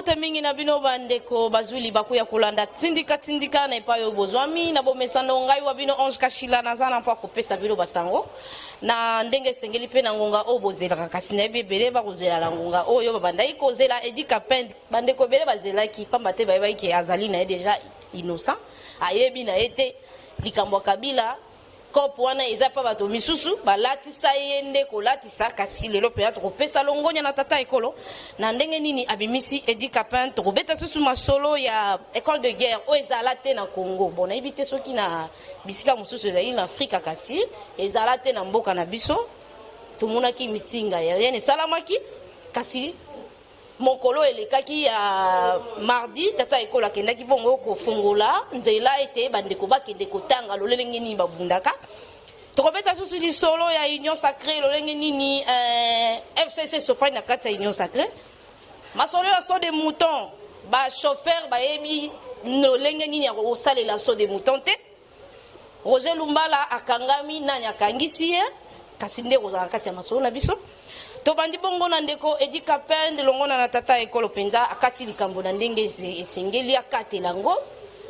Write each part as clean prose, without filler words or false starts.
Mbote mingi na bino bandeko bazwi libaku ya kolanda tindika tindika na epai oyo bozwami na bomesano. Ngai wa bino Ange Kashila naza na mpo akopesa bino basango na ndenge esengeli mpe na ngonga oyo bozelaka, kasi nayebi ebele bakozela na ngonga oyo babandaki kozela Eddy Kapend. Bandeko ebele bazelaki pamba te bayebaki ke azali na ye deja innocent, ayebi na ye te likambo ya Kabila. Cope wana eza pa bato misusu balatisa ye nde kolatisa, kasi lelo mpenza tokopesa longonya na tata ekolo na ndenge nini abimisi Eddy Kapend. Tokobeta susu masolo ya école de guerre oyo ezala te na Congo. Bon, nayebi te soki na bisika mosusu ezali na Afrika, kasi ezala te na mboka na biso. Tomonaki meeting aérienne esalamaki, kasi mokolo elekaki ya mardi, tata ekolo akendaki bongo kofungola nzela ete bandeko bakende kotanga lolenge nini babundaka. Tokobeta susu lisolo ya Union sacrée, lolenge nini FCC sopani na kati ya Union sacrée. Masolo ya saut de mouton, bachauffeur bayebi lolenge nini ya kosalela saut de mouton te. Roger Lumbala akangami, nani akangisi ye? Kasi nde kozala kati ya masolo na biso. Tobandi bongo na ndeko Eddy Kapend, longona na tata ekolo mpenza akati likambo na ndenge esengeli akatela yango,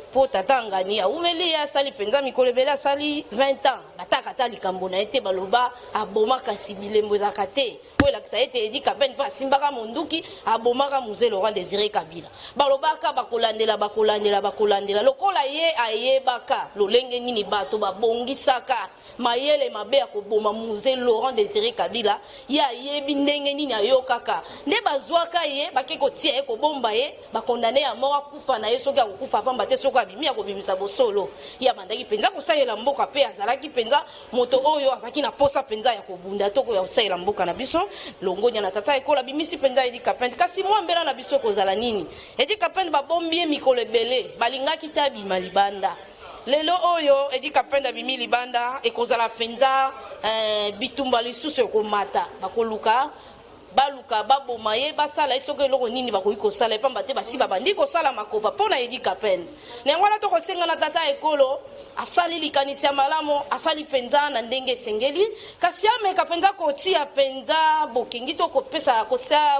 mpo tata ngani awumeli ye, asali mpenza mikolo ebele, asali 20 ans bataka ata likambo na ye te. Baloba aboma, kasi bilembo ezalaka te po elakisa ete Eddy Kapend mpe asimbaka monduki abomaka Mzee Laurent Désiré Kabila. Balobaka bakolandela, bakolandela, bakolandela. Lokola ye ayebaka lolenge nini bato babongisaka mayele mabe ya koboma Mzee Laurent Désiré Kabila, ye ayebi ndenge nini ayokaka nde bazwaka ye, bake kotia ye, kobomba ye, bakondane ya moko akufa na ye. Soki akokufa pamba te, soki abimi akobimisa bosolo. Ye abandaki mpenza kosalela mboka mpe azalaki mpenza moto oyo azalaki na posa mpenza ya kobunda to ya kosalela mboka na biso. Longonya na tata ekolo abimisi mpenza Eddy Kapend. Kasi mwa mbela na biso ekozala nini? Eddy Kapend babombi ye mikolo ebele, balingaki te abima libanda. Lelo oyo Eddy Kapend abimi libanda, ekozala mpenza bitumba lisusu ekomata. Bakoluka baluka baboma ye, basala ye soki eloko nini bakoki kosala ye, pamba te basi babandi kosala makopa mpo na Eddy Kapend. Na yango wana tokosenga na tata ekolo, asali likanisi ya malamu, asali mpenza na ndenge esengeli, kasi ameka mpenza kotia mpenza bokengi to kopesa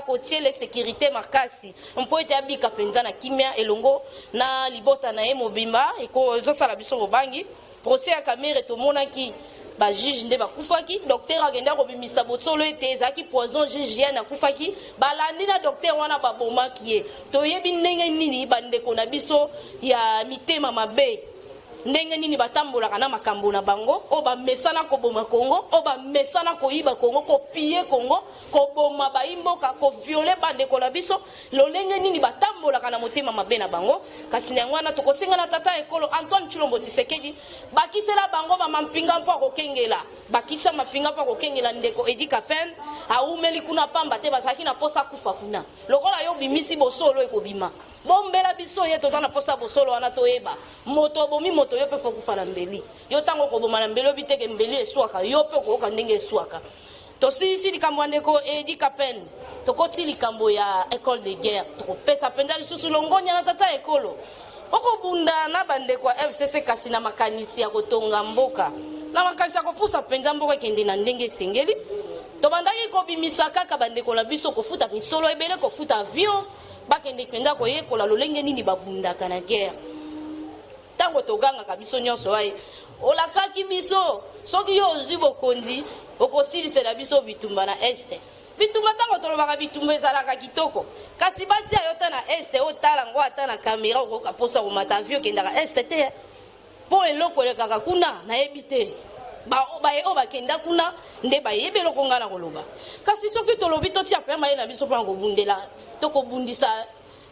kotiele sécurité makasi mpo ete abika mpenza na kimia elongo na libota na ye mobimba. Ezosala biso bobangi. Procès ya Kamerhe, tomonaki bajuge nde bakufaki. Docteur akende akobimisa bosolo ete ezalaki poison, juge yani akufaki, balandi na docteur wana babomaki ye. Toyebi ndenge nini bandeko na biso ya mitema mabe, ndenge nini batambolaka na makambo na bango oyo bamesana koboma Kongo, oyo bamesana koyiba Kongo, kopiller Kongo, koboma bayimboka, kovioler bandeko na biso, lolenge nini batambolaka na motema mabe na bango. Kasi na yango wana tokosenga na tata ekolo Antoine Tshilombo Tshisekedi, bakisela bango bamampinga mpo akokengela, bakisa mapinga mpo akokengela ndeko Eddy Kapend. Awumeli kuna pamba te, bazalaki na posa kufa kuna. Lokola yo obimisi bosolo, ekobima, bombela biso ye. Toza na posa bosolo wana, toyeba moto obomi moto. Yo mpe fo kufa na mbeli. Yo ntango okoboma na mbeli, oyebi teke mbeli eswaka, yo mpe okoyoka ndenge eswaka. Tosilisi likambo ya ndeko Eddy Kapend, tokoti likambo ya école de guerre. Tokopesa mpenza lisusu longonya na tata ekolo okobunda na bandeko ya FCC, kasi na makanisi ya kotonga mboka, na makanisi ya kopusa mpenza mboka ekende na ndenge esengeli. Tobandaki kobimisa kaka bandeko na biso, kofuta misolo ebele, kofuta avion, bakende mpenza koyekola lolenge nini babundaka na guerre. Ntango togangaka biso nyonso aye, olakaki biso soki yo ozwi bokonzi okosilisela biso bitumba na Est. Bitumba, ntango tolobaka bitumba ezalaka kitoko, kasi batia yo ta na Est, otala ngo ata na kamera, okoka mposa komata avion okendaka Est te, mpo eloko elekaka kuna nayebi te. Baye oyo bakenda kuna nde bayebi eloko ngai na koloba. Kasi soki tolobi totia mpe mayele na biso mpona kobundela to kobundisa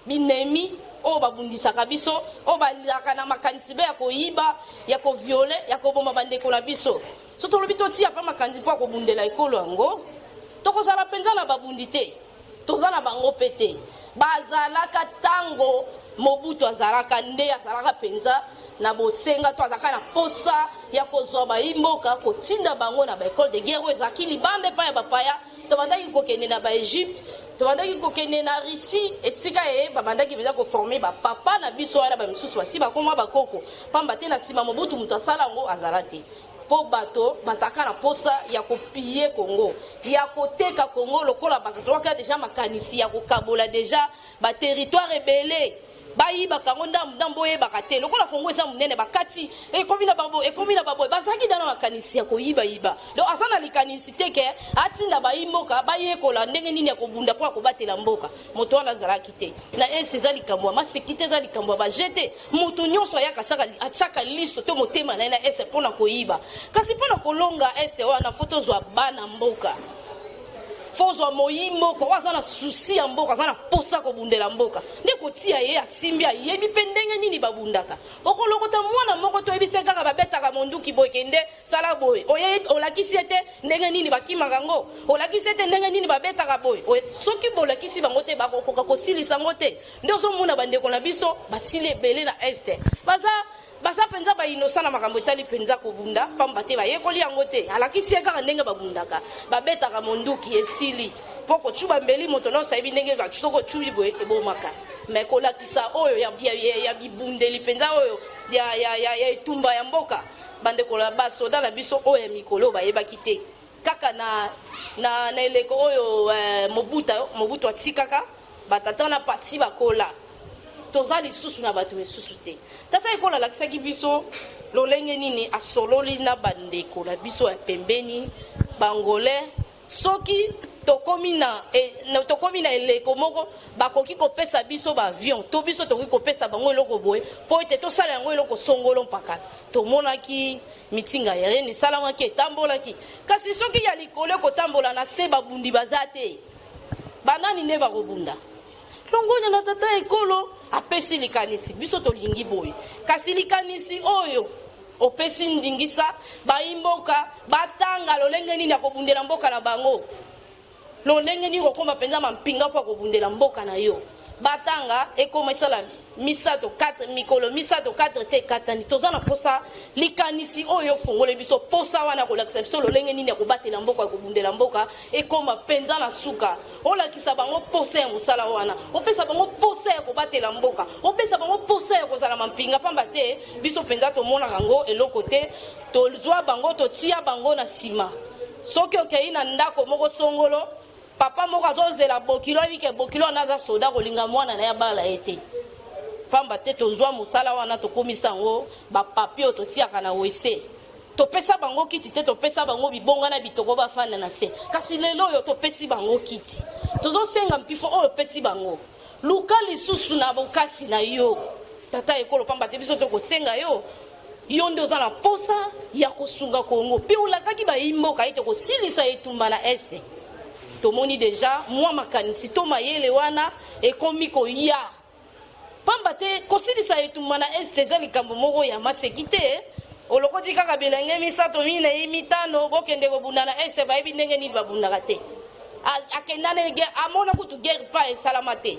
binemi oyo babundisaka biso, oyo balaka na makanisi be ya koyiba, ya kovioler, ya koboma bandeko na biso, so tolobi totia mpe makanisi mpo ya kobundela ekolo yango, tokozala mpenza na babundi te. Toza na bango mpe te. Bazalaka ntango Mobutu azalaka nde azalaka mpenza na bosenga to azalaka na posa ya kozwa bayimboka, kotinda bango na baécole de guerre oyo ezalaki libanda epai ya bapaya. Tobandaki kokende na baEgypte, tobandaki kokende na Russie, esika ye babandaki mpenza koformer bapapa na biso wana. Bamisusu basi bakoma bakoko, pamba te na nsima Mobutu moto asala yango azala te. Mpo bato bazalaka na mposa ya kopiller Congo, ya koteka Congo, lokola bazwaka deja makanisi ya kokabola deja baterritoire ebele, bayibaka yango ndambu ndambu, oyebaka te. Lokola Kongo eza monene, bakati, ekomi na baboye, ekomi na baboye, bazalaki da na makanisi ya koyibayiba. Donc aza na likanisi te ke atinda bayi mboka bayekola ndenge nini ya kobunda mpo ya kobatela mboka. Moto wana azalaki te na ese. Eza likambo ya maseki te, eza likambo ya baje te. Moto nyonso ayaka, atiaka liso to motema na ye na Est mpona koyiba. Kasi mpona kolonga Est wana, faut tozwa bana mboka, faut ozwa moyi mboka oyo aza na souci ya mboka, aza na posa kobundela mboka, nde kotia ye asimbi, ayebi mpe ndenge nini babundaka. Okolokota mwana moko, toyebisi kaka babetaka monduki boye, kende sala boye. Olakisi ye te ndenge nini bakimaka yango, olakisi ye te ndenge nini babetaka boye. Soki bolakisi bango te, bakokoka kosilisa yango te. Nde ozomona bandeko na biso basili ebele na Est, baza mpenza bainnocent na makambo etali mpenza kobunda, pamba te bayekoli yango te. Alakisi ye kaka ndenge babundaka, babetaka monduki, esili. Mpo kocuba mbeli, moto nyonso ayebi ndenge soki ocubi boye ebomaka. Mais kolakisa oyo ya bibundeli mpenza, oyo ya etumba ya mboka, bandeko na basoda na biso oyo ya mikolo oyo bayebaki te. Kaka na eleko oyo Mobutu atikaka batata na pasi bakola, toza lisusu na bato misusu te. Tata ekolo alakisaki biso lolenge nini asololi na bandeko na biso ya pembeni, Bangolais. Soki tokomi na eleko moko, bakoki kopesa biso baavion to biso tokoki kopesa bango eloko boye mpo ete tosala yango eloko songolo mpaka. Tomonaki meeting aérienne esalamaki, etambolaki. Kasi soki ya likolo ekotambola, na se babundi baza te, banani nde bakobunda? Longonya na tata ekolo, apesi likanisi. Biso tolingi boye, kasi likanisi oyo opesi ndingisa, bayimboka batanga lolenge nini ya kobundela mboka na bango, lolenge nini kokóma mpenza mampinga mpo ya kobundela mboka na yo. Batanga, ekóma esala misato, 4 mikolo misato, 4 te, ekatani. Toza na posa likanisi oyo ofongole biso, posa wana kolakisa biso lolenge nini ya kobatela mboka, ya kobundela mboka, ekóma mpenza na suka. Olakisa bango posa ya mosala wana, opesa bango posa ya kobatela mboka, opesa bango posa ya kozala mampinga, pamba te biso mpenza tomonaka yango eloko te. Tozwa bango, totia bango na nsima. Soki okei na ndako moko songolo, papa moko azozela bokilo, ayebi ke bokilo wana aza soda, kolinga mwana na ye abala ye te, pamba te tozwa mosala wana, tokomisa yango bapapier oyo totiaka na WC. Topesa bango kiti te, topesa bango bibonga na bitoko, bafanda na se. Kasi lelo oyo topesi bango kiti, tozosenga mpifo oyo opesi bango, luka lisusu na bokasi na yo, tata ekolo, pamba te biso tokosenga yo, yo nde oza na posa ya kosunga Kongo mpe olakaki bayimboka ete kosilisa etumba na Est. Tomoni deja mwa makanisi to mayele wana ekomi koya, pamba te kosilisa etumba na Est eza likambo moko ya maseki te. Olokoti kaka bilenge misato, minei, mitano, bokende kobunda na Est, bayebi ndenge nini babundaka te. Akenda na guerre, amona kutu guerre pa esalama te,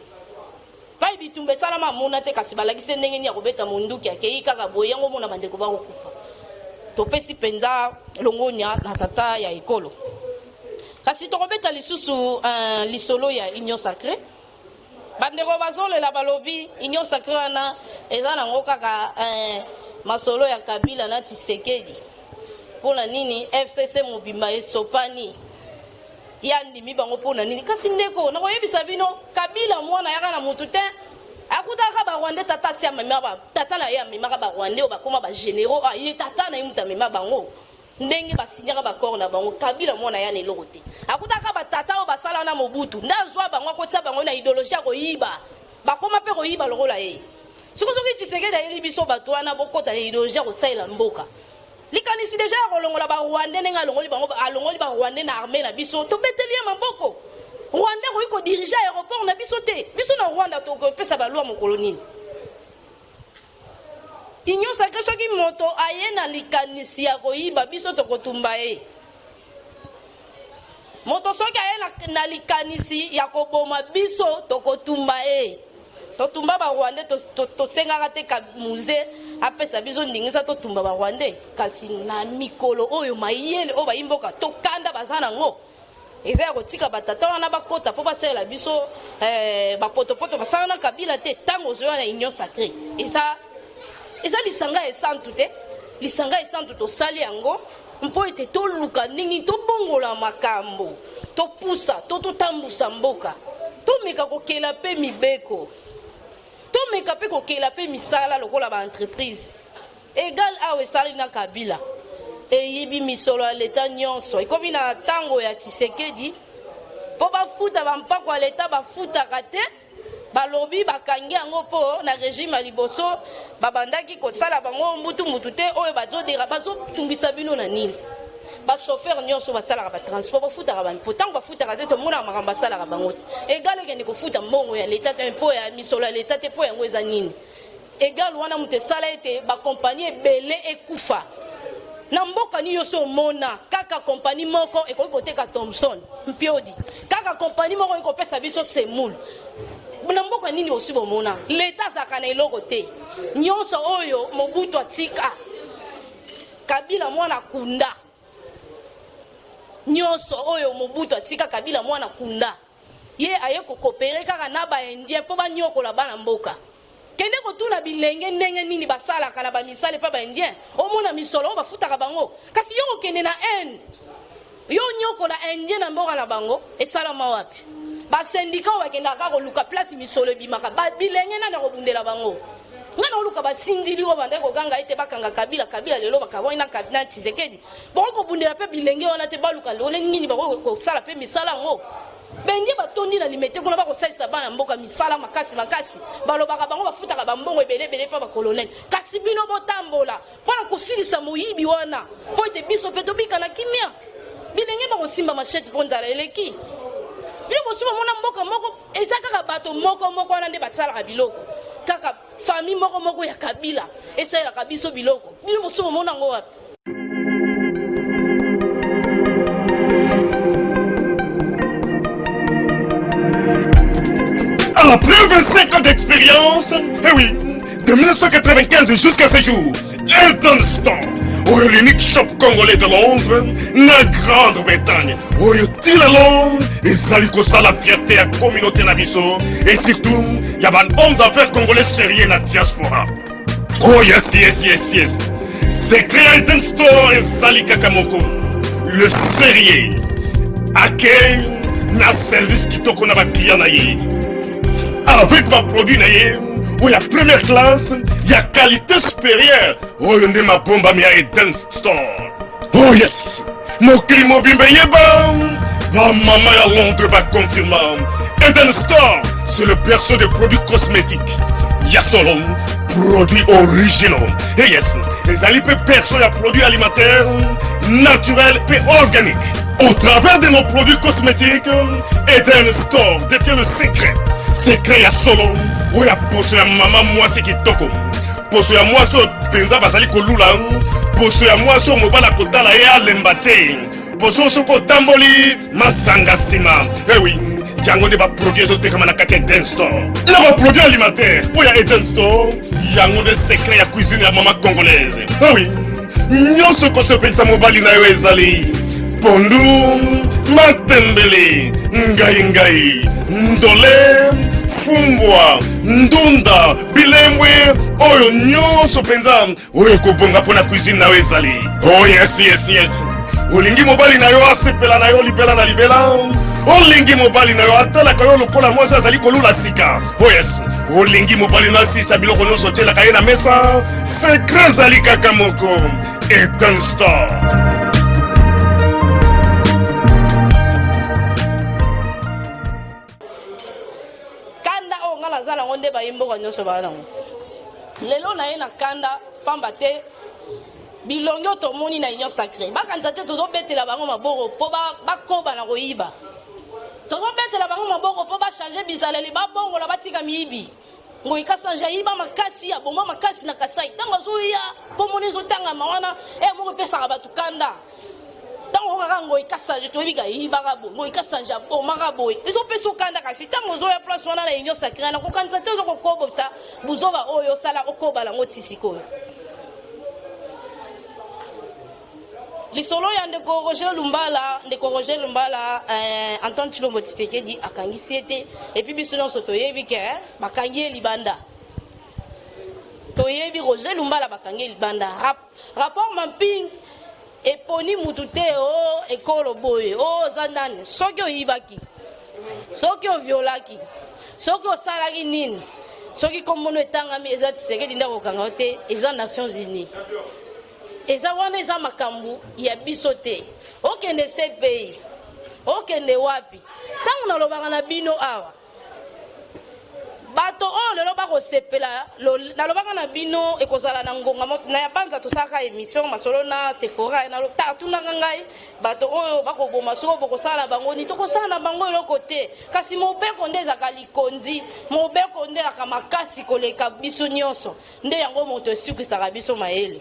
pai bitumba esalama amona te. Kasi balakisi ndenge nini ya kobeta monduki, akei kaka boye, yango omona bandeko bakokufa. Topesi mpenza longonya na tata ya ekolo. Kasi tokobeta lisusu lisolo ya Union sacrée. Bandeko bazolela, balobi Union sacrée wana eza nango kaka masolo ya Kabila na Tshisekedi. Mpona nini FCC mobimba esopani ya ndimi bango? Mpona nini? Kasi ndeko, nakoyebisa bino, Kabila mwana yaka na mutu te, akutaka Barwandais. Tata asi amema, tata na ye amemaka Barwandais oyo bakóma bagénéraux. Ye tata na ye mutu amema bango, ndenge basinyaka baaccord na bango. Kabila mwana ya na eloko te, akutaka batata oyo basala na Mobutu, nde azwa bango, akotia bango na idéologie ya koyiba, bakóma mpe koyiba lokola ye. Soki Tshisekedi ayeli biso bato wana, bokɔta na idéologie ya kosalela mboka, likanisi deja ya kolongola Barwandais, ndenge alongoli bango, alongoli Barwandais na armée na biso, tobeteli ye maboko. Rwandais akoki kodiriger aéroport na biso te. Biso na Rwanda tokopesa balwa mokolo nini? Union sacrée, soki moto aye na likanisi ya koyiba biso, tokotumba ye. Moto soki aye na likanisi ya koboma biso, tokotumba ye. Totumba Barwandais, tosengaka te Mzee apesa biso ndingisa totumba Barwandais. Kasi na mikolo oyo, mayele oyo bayimboka tokanda baza nango eza ya kotika batata wana bakota mpo basalela biso bapotopoto basala na Kabila te. Ntango ozoya na Union sacrée, eza lisanga esantu te. Lisanga esantu tosali yango. mpo ete toluka ndenge tobongola makambo, topusa to totambusa mboka, tomeka kokela mpe mibeko, tomeka mpe kokela mpe misala lokola ba entreprise. Egal awa esali na Kabila eyibi misolo ya leta nyonso, ekomi na tango ya Tshisekedi mpo bafuta ba mpako ya leta bafutaka te. Balobi bakangi yango mpo na regime ya liboso babandaki kosala bango mbutu mbutu te, oyo bazodera bazotungisa bino na nini? Ba chauffeur nyonso basalaka ba transport bafutaka ba mpo ntango bafutaka te tomonaka makambo basalaka bango te. Egal ekende kofuta mbongo ya leta te mpo ya misolo ya leta te mpo yango eza nini? Egal wana moto esala ete ba compagnie ebele ekufa na mboka nini osi omona kaka compagnie moko ekoki koteka Thomson Mpiodi, kaka compagnie moko ekoki kopesa biso semoule na mboka nini osi bomona leta azalaka na eloko te nyonso oyo Mobutu atika Kabila mwana kunda nyonso oyo Mobutu atika Kabila mwana kunda Ye aye ko cooperer kaka na ba indiens po banyokola bana mboka. Kende kotuna bilenge ndenge nini basalaka na ba misala epa ba indiens, omona misolo oyo bafutaka bango. Kasi yo kokende na Inde, yo onyokola indien na mboka na bango, esalama wapi? Ba syndicats oyo bakendaka kaka koluka place misolo ebimaka, ba bilenge nani akobundela bango? Nga naoluka ba sindili oyo bandaki koganga ete bakanga Kabila, Kabila lelo bakabwani na, na Tshisekedi. Bokoki kobundela mpe bilenge wana te, baluka lolenge nini bakoki kosala mpe misala yango. Benge batondi na Limete kuna bakosalisa bana mboka misala makasi makasi, balobaka bango bafutaka bambongo ebele ebele mpa bakolonel. Kasi bino botambola mpo na kosilisa moyibi wana mpo ete biso mpe tobika na kimia. Bilenge bakosimba machete mpo nzala eleki. Bino bosi bomona mboka moko eza kaka bato moko moko wana nde basalaka biloko kaka famille moko moko ya Kabila esalelaka biso biloko. Bino bosi bomona yango wapi? Après 25 ans d'expérience, eh oui, de 1995 jusqu'à ce jour, Elton Store, oyo l'unique shop congolais de Londres, na Grande-Bretagne, oyo ti lelo ezali kosala fierté ya communauté na biso et surtout ya ba hommes d'affaires congolais sérieux na diaspora. Oh yes, yes, yes, yes. Secret ya Elton Store ezali kaka moko. Le sérieux. Accueil na service kitoko na ba clients na ye. Avec ba produits na ye oyo ya première classe ya qualité supérieure oyo nde mabombami ya Eden Store. Oh yes! Mokili mobimba eyeba bamama ya Londres baconfirma Eden Store, c'est le berceau des produits cosmétiques ya solo produits originaux. Et yes, ezali mpe berceau ya produits alimentaires naturels mpe organiques. Au travers de nos produits cosmétiques, Eden Store détient le secret. Secret ya solo oyo ya poso ya mama mwasi kitoko. Poso ya mwasi oyo mpenza bazali kolula, poso ya mwasi oyo mobali akotala ye alemba te, poso soki otamboli masanga nsima. Ewi, yango nde baproduit ezotekama na kati ya Eden Store na baproduit alimentaire mpo ya Eden Store, yango nde secret ya cuisine ya mama congolaise. Ewi, nyonso kosepelisa mobali na yo ezali pondu, matembele, ngai ngai, ndole, fumbwa, ndunda, bilembwe, oyo nyonso mpenza oyo ekobonga mpo na cuisine na yo ezali. Oh yes, yes, yes. Olingi mobali na yo asepela na yo libela na libela. Olingi mobali na yo atalaka yo lokola mwasi azali kolula sika. Oh yes. Olingi mobali na asilisa biloko nyonso otielaka ye na mesa. Secret ezali kaka moko. Eden Store. Kanda oyo nga naza nango nde bayi mboka nyonso baa nango lelo. Na ye na kanda pamba te bilongi oyo tomoni na Union Sacrée, bakanisa te tozobetela bango maboko mpo bakoba na koyiba. Tozobetela bango maboko mpo bachange bizaleli, babongola, batika miyibi. Ngoyi Kasanja ayiba makasi, aboma makasi na Kasai. Ntango azoya, komona ezotangama wana, e moko epesaka bato kanda. Ntango okaka Ngoyi Kasanja, toyebi ka ayibaka boye, Ngoyi Kasanja abomaka boye, ezopesa okanda. Kasi ntango ozoya place wana na Union Sacrée wana, kokanisa te ozokokobisa buzoba oyo osala, okoba nango ti sikoyo. Lisolo ya ndeko Roger Lumbala, ndeko Roger Lumbala, Antoine Tshilombo Tshisekedi akangisi ye te, et puis biso nyonso toyebi ke bakangi ye libanda. Toyebi Roger Lumbala bakangi ye libanda. Rapport Mapping. Eponi mutu te o oh, ekolo boye o oh, oza nani, soki oyibaki, soki oviolaki, soki osalaki nini, soki nkombo no etangami, eza Tshisekedi nde akokanga yo te, eza Nations Unies. Eza wana eza makambo ya biso te. Okende CPI, okende wapi? Ntango nalobaka na bino awa, bato oyo lelo bakosepela, nalobaka na bino ekozala na ngonga moko na ya banza tosalaka émission masolo na Sephora, atunaka ngai bato oyo bakoboma, soki bokosala na bango nini? Tokosala na bango eloko te, kasi mobeko nde ezalaka likondi, mobeko nde ezalaka makasi koleka biso nyonso, nde yango moto esukisaka biso mayele.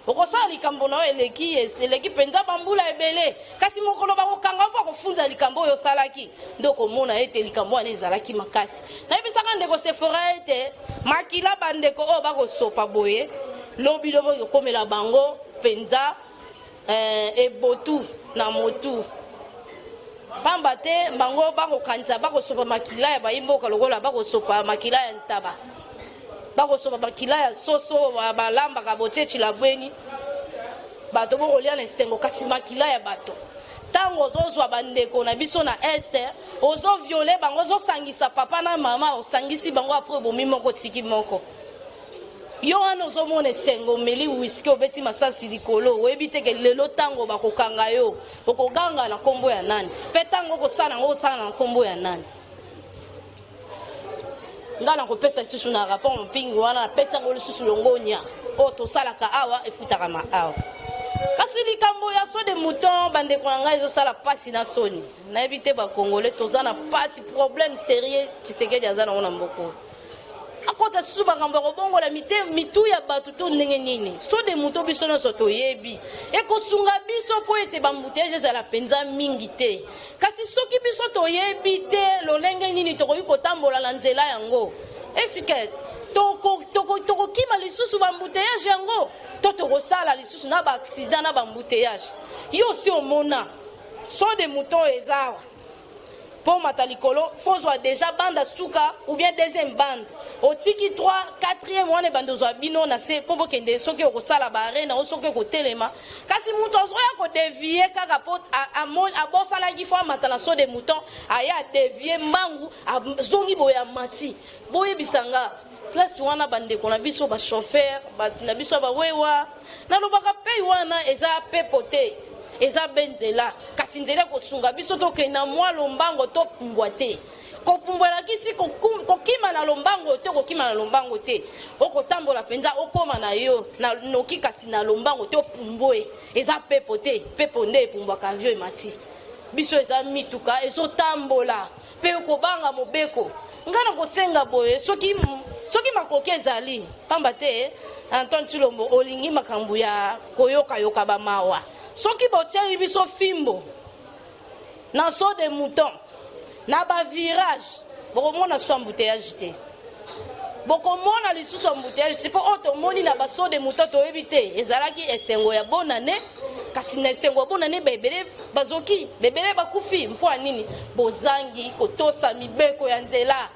Okosala likambo na yo eleki eleki mpenza bambula ebele, kasi mokolo bakokanga mpo akofunda likambo oyo osalaki, nde okomona ete likambo wana ezalaki makasi. Nayebisaka ndeko Sefora ete makila bandeko oyo bakosopa boye, lobi lobi ekokomela bango mpenza eh, ebotu na motu, pamba te bango bakokanisa bakosopa makila ya bayimboka lokola bakosopa makila ya ntaba, bakosopa makila ya soso balambaka botie cilabweni, bato bokolia na esengo, kasi makila ya bato. Ntango ozozwa bandeko na biso na Est, ozoviole bango, ozosangisa papa na mama, osangisi bango, après obomi moko, otiki moko. Yo wana ozomona esengo, omeli whisky, obeti masasi likolo, oyebi te ke lelo ntango bakokanga yo, okoganga na nkombo ya nani, mpe ntango okosala yango, okosala na nkombo ya nani? Ngai nakopesa lisusu na rapport mpingi wana, napesi yango lisusu longonya. Oyo tosalaka awa efutaka ma awa. Kasi likambo ya saut de mouton, bandeko na ngai, ezosala mpasi na soni. Nayebi te, Bacongolais toza na mpasi, problème sérieux Tshisekedi aza nango na mboka oyo. Akota susu makambo ya kobongola mitu ya bato to ndenge nini? Saut de mouton, biso nyonso toyebi, ekosunga biso mpo ete baembouteillage ezala mpenza mingi te. Kasi soki biso toyebi te lolenge nini tokoki kotambola na nzela yango, esike tokokima lisusu baembouteillage yango to tokosala lisusu na baaccident na baembouteillage? Yo osi omona saut de mouton eza awa, mpo mata likolo fozwa déjà bande suka ou bien deuxième bande, otiki 3 4e wana ebanda ozwa bino na se mpo bokende. Soki okosala baarrêt na yo, soki okotelema, kasi moto azoya kodévier kaka mpo abosanaki fo amata na saut de mouton, aye adévier mbangu, azongi boye, amati. Boyebisa nga, place wana, bandeko na biso bachauffeur, bato na biso ya bawewa, nalobaka mpe wana eza pepo te, eza be nzela, kasi nzela ekosunga biso tokende na mwa lombango, topumbwa te. Kopumbwa elakisi kokima na lombango te, kokima na lombango te, okotambola mpenza, okóma na yo na noki, kasi na lombango te, opumbwe. Eza pepo te, pepo nde epumbwaka, avion emati. Biso eza mituka ezotambola mpe kobanga mobeko. Ngai na kosenga boye, soki makoki ezali, pamba te Antoine Tshilombo olingi makambo ya koyokayoka bamawa, soki botieli biso fimbo na saut de mouton na bavirage, bokomona so embouteillage te, bokomona lisusu embouteillage te. Mpo oyo tomoni na basaut de mouton, toyebi te, ezalaki esengo ya bonane, kasi na esengo ya bonane baebele bazoki, bebele bakufi. Mpo ya nini? Bozangi kotosa mibeko ya nzela,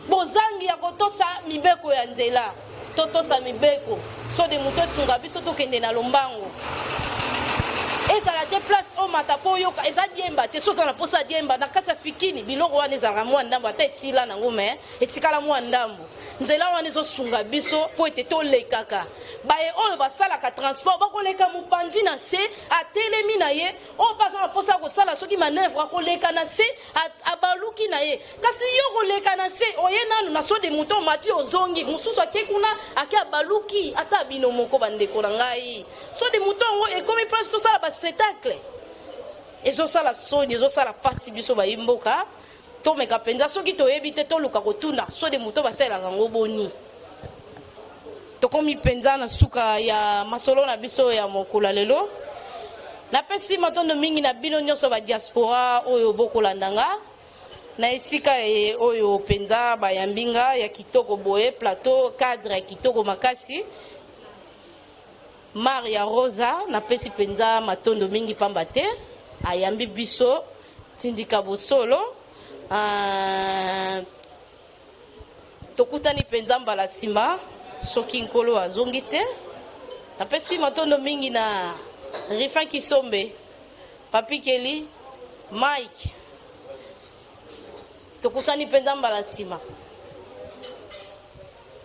bozangi ya kotosa mibeko ya nzela. Totosa mibeko, saut de mouton esunga biso tokende na lombango. Ezala te place omata mpo oyoka, eza diemba te. So oza na mposa ya diemba na kati ya fikini, biloko wana ezalaka mwa ndambo, ata esila nango me etikala mwa ndambo. Nzela wana ezosunga biso mpo ete tolekaka. Baye oyo basalaka transport bakoleka mopanzi na se, atelemi na ye. Oyo mpe aza na mposa ya kosala soki manœuvre, akoleka na se, abaluki na ye. Kasi yo koleka na se, oye nanu na saut de mouton, mati, ozongi, mosusu ake kuna, ake abaluki. Ata bino moko, bandeko na ngai, saut de mouton yango ekomi place tosala baspectacle? Ezosala soni, ezosala mpasi. Biso bayi mboka tomeka mpenza, soki toyebi te, toluka kotuna saut de mouton basalelaka yango boni. Tokomi mpenza na suka ya masolo na biso ya mokolo ya lelo. Napesi matondo mingi na bino nyonso badiaspora oyo bokolanda nga na esika ye oyo mpenza bayambi nga ya kitoko boye, plateau cadre ya kitoko makasi, Maria Rosa. Napesi mpenza matondo mingi pamba te ayambi biso tindika bosolo. Tokutani mpenza mbala nsima soki Nkolo azongi te. Napesi matondo mingi na Rifin Kisombe, Papi Kelly, Mike. Tokutani mpenza mbala nsima.